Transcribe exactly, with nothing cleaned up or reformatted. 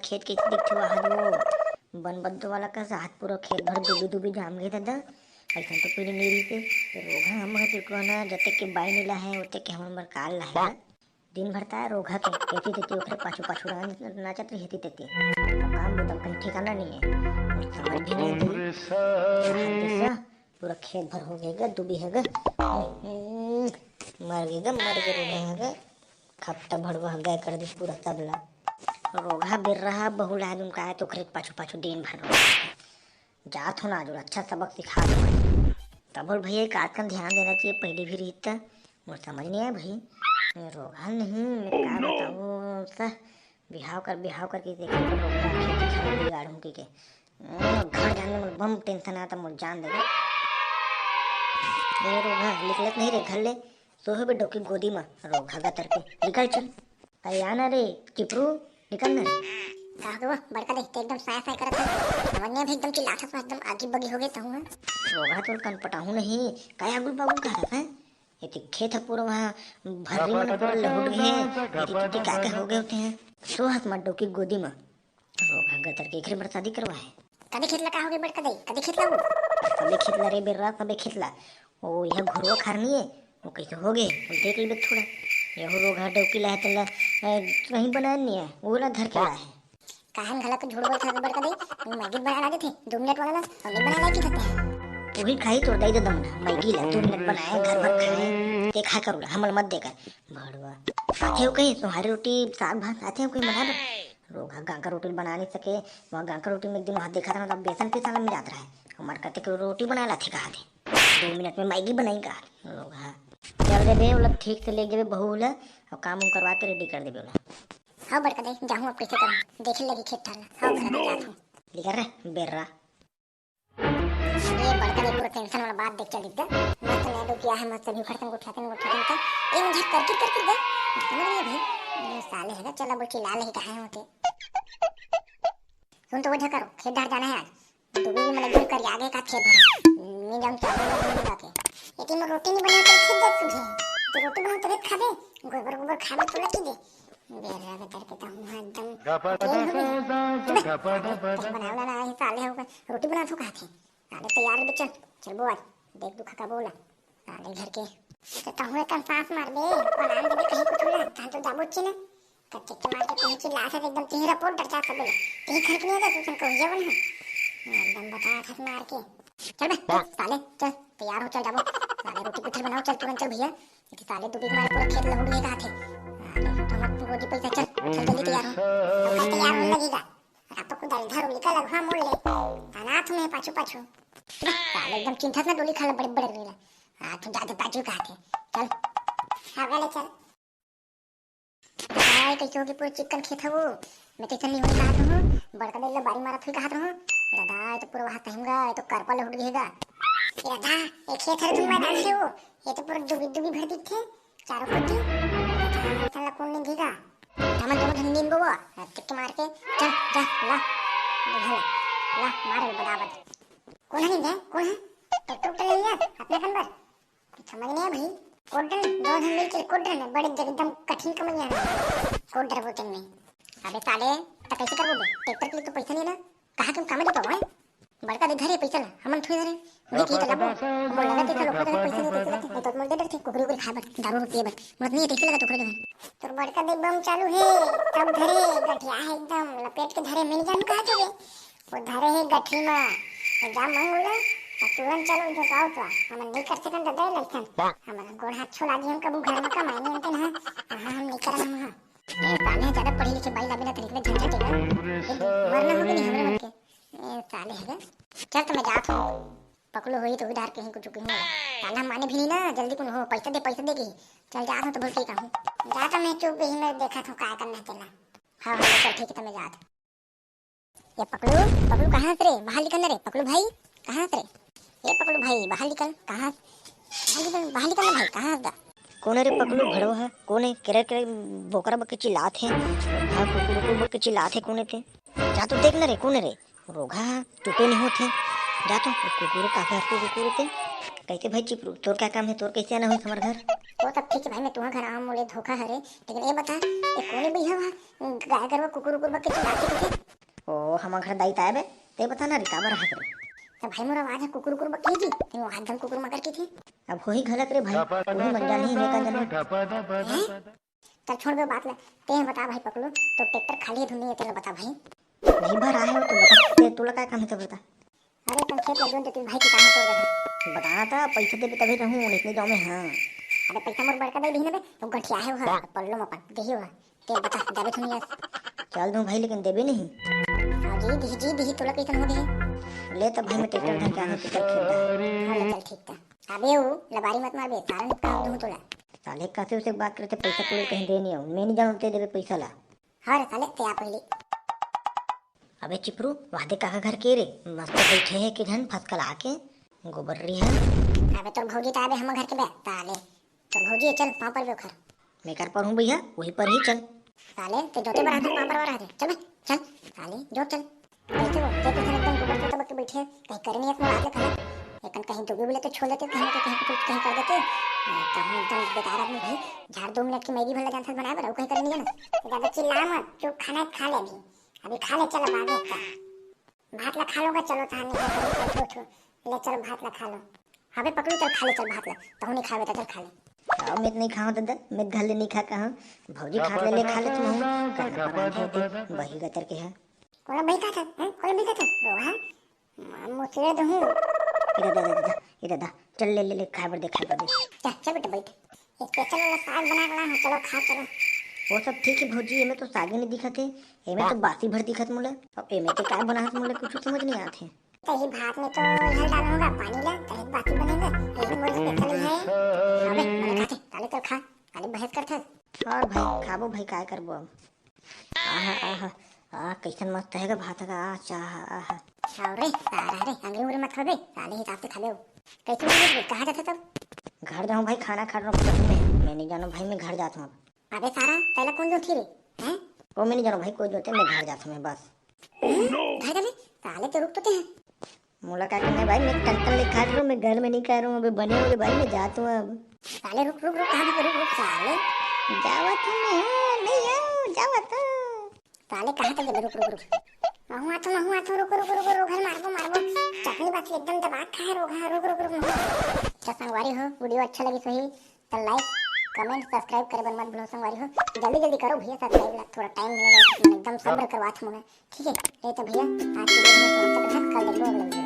खेत कइसे दिखथे वहाँ वो बन बद्दो वाला कस, हाथ पूरा खेत भर दूबी दूबी जाम गए दादा। अइसन तो पहले नहीं रहिसे। रोगहा हम ह तो कहना जते के बाई नीला है, ओते के हमर बर काल ला है। दिन भर ताय रोगहा के एती तेती ओकरे पाछू पाछू नाचत रही, एती तेती। अब काम बुता कहीं ठिकाना नहीं है। और समझ भी नहीं आती। पूरा खेत भर हो गए गा, दूबी है गा। हम्म, मर गए गा, मर गए रोगहा है गा। खपटा भड़वा है गा कर दी पूरा तबला। रोगहा बेर्रा बहुला है, तुम का है तो ओकरे पाछू पाछू दिन भर रोगहा। जात हो ना, जो अच्छा सबक सिखा दे। तब बोल भैया, एक आजकल ध्यान देना चाहिए, पहले भी रहित। मोर समझ नहीं आया भाई, रोगहा नहीं, मैं का बताऊँ सर, बिहाव कर, बिहाव करके देखे तो रोगहा खेती खाए बिगाड़ूँ की के। ओ, घर जाने में बम टेंशन आता, मोर जान देगा। ए रोगहा, निकलत नहीं रे घर ले, सोहे बे डौकी गोदी में, रोगहा गतर के, निकल चल। अरे आ ना रे चिपरू, निकल ना। का हो गए वो बड़का दे, ते एकदम साय साय करत है। समझ नहीं, अभी एकदम चिल्लात हस, एकदम आगी बगी हो गए तहूँ है। रोगहा तोर कन पटाहूँ नहीं, काय आगुल बागुल कहत है? ये तो खेत है पूरा वहाँ, भर्री में पूरा लहुट गए हैं। ये तो का के हो गए होते हैं। सो हस मत डौकी गोदी में। रोगहा गतर के एखरे बर शादी करवा है। कदे खेत ला का हो गए बड़का दे, कदे खेत ला वो? कदे खेत ला रे बेर्रा, कदे खेत ला। ओ, यह घुरवा खार नहीं है, वो कैसे हो गए, वो देख लेबे थोड़ा। यह रोगहा डौकी ला है, तेला, ए, कहीं बनाए नहीं है, वो ला धर के ला है। काहन घला के झूठ बोलत है बड़का दे, वो मैगी बना ला देथे, दो मिनट वाला ला, और नहीं बना ला की कहते हैं। वही खाई तोर दाई दे दमना, मैगी ला, दो मिनट बनाए, घर भर खाए, ते खा कर उला, हमल मत देकर। भड़वा, आथे हो कहीं, तुम्हारी रोटी, साग भात आथे हो कहीं बना दो। रोगहा गांकर रोटी बना नहीं सके, वहाँ गांकर रोटी में एक दिन वहाँ देखा था ना, तब बेसन पिसा मिलात रहा है। हमारे कहते कि रोटी बना ला थे कहा थे। दो मिनट में मैगी बनाई का। रोगहा। चल देबे, ओला ठीक से ले जेबे बहू ला, और काम उम करवा के रेडी कर देबे ओला। हाँ बड़का दे, जाहूँ अब कैसे करूँ, देखे लगी खेत ठार ला। हाँ घर में जात हूँ। निकल रे, बेर्रा। ये बड़का दे पूरा टेंशन वाला बात देख चल दिखता। मस्त नया डौकी आया है, मस्त भी खड़तन को ठेकन को ठेकन का। ये मुझे कर कर कर कर दे। समझ नहीं भाई, ये साले है, चला बोल चिल्ला ले कहाँ होते। सुन तो वो झकरो, खेत धार जाना है आज। तो भी मतलब एकदम करिया गए का खेत भरा। मैं जाऊँ चावल में लगा के। ये तीन रोटी नहीं बना कर खेत दे तुझे। तो रोटी बना तो खा दे। गोबर गोबर खा दे तो लगी दे। बेरा बदर के तो हुआ एकदम। तेल हो गया। चुप। अरे, कुछ बनावला ना, ये साले हो गए। रोटी बना तो कहा थे। साले तैयार है, चल, चल बोल। देख दुख का बोला। साले घर के। तो तहुए कन सांस मार दे, पलान दे कहीं कुछ ना, तहां तो जाबो ची ना। कच्चे के मार के कहीं चिल्ला से एकदम तेरा पोट डर जा सब। तेरे घर के नहीं होता, तू कहीं जाबो ना। एकदम बता था मार के। चल बे, चल, साले, चल, तैयार हो, चल जाबो। साले रोटी कुछ बनाओ, चल तुरंत चल भैया। ये साले तू भी हमारे पूरा खेत लहू गए कहा थे। साले, तो हमारे पूरा रोटी पैसा, चल, चल जल्दी तैयार हो। अब मैं तैयार होने लगेगा। अब तो कुदारी धरो निकल लग, हाँ, मोड़ ले। अनाथ में पाछू पाछू। साले एकदम चिंता से डोली खा ले बड़े बड़े नीला। हाँ, तू जाते पाछू कहा थे। चल। हाँ, गले चल। हाय, कैसे होगी पूरा चिकन खेत है वो। मैं तो इतना नहीं होने कहा था हूँ। बड़का दे ला बारी मारा थी कहा था हूँ। दादा, ये तो पूरा वहाँ कहेंगा, ये तो करपा लहुट गएगा। ये दादा, ये खेत है तुम मैदान से वो। ये तो पूरा दुबी दुबी भर दिखे। चारों पट्टी। साला कौन नहीं गीगा? हमन दोनों झन नींद बोबो, टिक मार के। चल, जा, ला। बुझल, ला, मार बदाबद। कौन है नींद है? कौन है? ट्रैक्टर उठा ले लिया, अपने कन पर। कुछ समझ नहीं है भाई। कोडन, दो झन मिलके कोडन है, बड़े जगदम कठिन कमैया है। कोडर बोतल में। अबे साले, त कैसे करबो बे? ट्रैक्टर के लिए तो पैसा नहीं है ना। कहाँ तुम काम देता है? बड़का दे धरे पैसा ला, हमन थोड़ी धरे। उही की तलाबो। मोर लगा के लोग धरे पैसा नहीं, पैसा लगते। नहीं तो मोर दे डरते, कुकरी उकरी खाए बर, दारू उरू पिए बर। मोर नहीं है, पैसा लगा तो खरीदे। तोर बड़का दे बम चालू है, सब धरे, गठिया है एकदम, लपेट के धरे, मैं नहीं जानू कहाँ चले। वो धरे है गठी में, तो जा मांग उड़ा, और तुरंत चलो जो पाओ तो, हमन नहीं कर सकन तो दे लइसन। हमारा गोड़ हाथ छोड़ा दी हम कबू घर में कमाए नहीं होते ना, हाँ, हम नहीं करन हम, हाँ। ए, साले ज्यादा पढ़े लिखे बाई लाबे ना तो निकले झंझट है ना। लेकिन मरना हो कि नहीं हमरे मन के। ए, साले है ना। चल तो मैं जात हूँ। पकड़ो होई तो उधार कहीं कुछ कहीं। साला माने भी नहीं ना, जल्दी कौन हो, पैसा दे, पैसा दे के। चल जात हूँ तो बोल के कहूँ। जा तो मैं चुप ही मैं देखा था काय करना तेला। हाँ, हाँ, चल ठीक है तो मैं जात। ये पकलू, पकलू कहाँ हस रे? बाहर निकल ना रे, पकलू भाई, कहाँ हस रे? ये पकलू भाई, बाहर निकल, कहाँ हस? बाहर निकल, बाहर निकल ना भाई, कहाँ हस गा? कौन है रे पकलू भड़वा है? कौन है? केरे केरे बोकरा बके चिल्लात है। हाँ, कुकुर कुकुर बके चिल्लात है, कौन है ते? जा तो देख ना रे, कौन है रे? रोगहा, तू तो नहीं होत है। जा तो, कुकुर का कर तू कुकुर ते? कैसे भाई चिपरू, तोर क्या काम है? तोर कैसे आना हुई हमारे घर? वो सब ठीक है भाई, मैं तुहा घर आऊँ, मोले धोखा हरे, लेकिन ये बता, ये कोने भैया वहाँ गाय गरवा कुकुर उकुर बक के चिल्लाथे कथे? ओ, हमर घर दाई ताय बे, ते बता ना रे, काबर रहत रे? तो भाई, मोर आवाज है कुकुर उकुर बक के जी, लेकिन वो हाथ धन कुकुर मगर के थे। अब होही घलक रे भाई, तू ही मन जान ही है का जाने। हैं? चल छोड़ दे बात ले, ते बता भाई पकलू, तो ट्रैक्टर खाली है धुन नहीं है, तेला बता भाई। नहीं भर आए हो तो बता, ते तोला काय काम है तो बता। अरे अपन खेत ला जोत देते भाई, किसान तो जगह। बताना था, पैसा देबे तभी रहूँ, इतने जाओ में, हाँ। अरे पैसा मोर बड़का दे दी ना बे, तो गठिया है वह, पल्लो में अपन, देही वह। ते बता, जाबे धुन नहीं है। चल दूँ भाई, लेकिन देबे नहीं। हाँ जी, दिही जी, दिही, तोला कैसन हो दे? ले तब भाई, मैं ट्रैक्टर धर के आने, ट्रैक्टर खेत दा। हाँ, ले चल, ठीक था। अबे वो लबारी मत मार बे, सारा निपटा दूँ तोला। साले कैसे उसे बात करते, पैसा पूरे कहीं दे नहीं हो, मैं नहीं जानू ते देबे पैसा ला। हाँ रे साले, ते आ पहले। अबे चिपरू, वादे काका घर के रे, मस्त बैठे है के झन फसकला के, गोबर्री है। अबे तोर भौजी त आबे हमर घर के बे, साले। तोर भौजी है, चल पाँव पर बे ओखर। मैं कर पर हूँ भैया, वही पर ही चल। साले, ते जोते बर हाथ पाँव पर रहते, चल बे, चल, साले, जो चल। बैठे वो, ते कैसे एकदम गोबर पोता बक के बैठे, कहीं करे नहीं अपना बात ले खड़ा। एकन कहीं दुबे बुले तो छोड़ देते, कहीं तो कहीं कुछ कहीं कर देते। कहीं एकदम बेकार आदमी भाई, झाड़ दो मिनट की मैगी भला जानता बनाए बर, वो कहीं करे नहीं जाना। ज्यादा चिल्ला मत, चुप खाना खा ले अभी। अभी खा ले, चल अब आगे का। भात ला खा लोगा, चलो तहां नहीं है, उठो, उठो। ले चल भात ला खा लो। अबे पकलू चल खा ले, चल भात ला। तहु नहीं खावे तो चल खा ले। आओ, मैं तो नहीं खाऊं दादा, मैं घर ले नहीं खा कहा। भौजी खात ले, ले खा ले तुम। करना पर आंधी होती, बही गतर के है। कोला बही का था, हैं? कोला बही का था? रोहा? मुसरे दहूं। इधर, इधर, इधर, इधर, इधर। चल ले, ले, ले, खाए बर दे, खाए बर दे। चल, चल बेटा बैठ। ये special वाला साग बना के ला हूँ, चलो खा चलो। वो सब ठीक है भौजी, एमे तो सागे नहीं दिखत है, एमे तो बासी भर दिखत मोला। अब एमे के काय बनाहत मोला कुछ समझ नहीं आत है। तही भात में तो हल डालूंगा पानी ला, तही बासी बनेगा, यही मोर special है। अबे, मने खाते, ताले तो खा, ताले बहस करथस। और भाई, खाबो भाई, काय करबो अब। आहा, आहा, आहा, कैसन मस्त है गा भात का, आह, चाह, आहा। और रे, सारा रे, अंगरी उंगरी मत खाबे, साले हिसाब से खाबे। कैसे बोल रहे, कहाँ जाते तब? घर जाऊँ भाई, खाना खा रहा हूँ, मैं, मैं नहीं जानू भाई, मैं घर जाता हूँ अब। अबे सारा, पहले कौन जो थी रे, हैं? ओ, मैं नहीं जानू भाई, कोई जो होते, मैं घर जाता हूँ मैं बस। घर जाबे? साले तो रुक तो ते हैं। मोला का करना है भाई, मैं टन टन ले खा रहा हूँ, मैं घर में नहीं खा रहा हूँ, अबे बने हो गए भाई, मैं जाता हूँ अब। साले रुक, रुक, रुक, कहाँ भागे, रुक, रुक, साले। जावत हूँ मैं, हाँ, नहीं आओ, जावत हूँ। साले कहाँ तक जाबे, रुक, रुक, रुक। महू आथो, महू आथो, रुको, रुको, रुको, रुको, घर मारबो, मारबो। चटनी बात एकदम दबा के खाए रोग, हाँ, रुक, रुक, रुक, महू। अच्छा संगवारी हो, video अच्छा लगी सही, तो like, comment, subscribe करे बर मत भूलो संगवारी हो। जल्दी, जल्दी करो भैया subscribe ला, थोड़ा time लगेगा, एकदम सब्र करवात हूँ मैं, ठीक है? ये तो भैया, आज की video में समाप्त करते हैं, कल देखो अगले video में।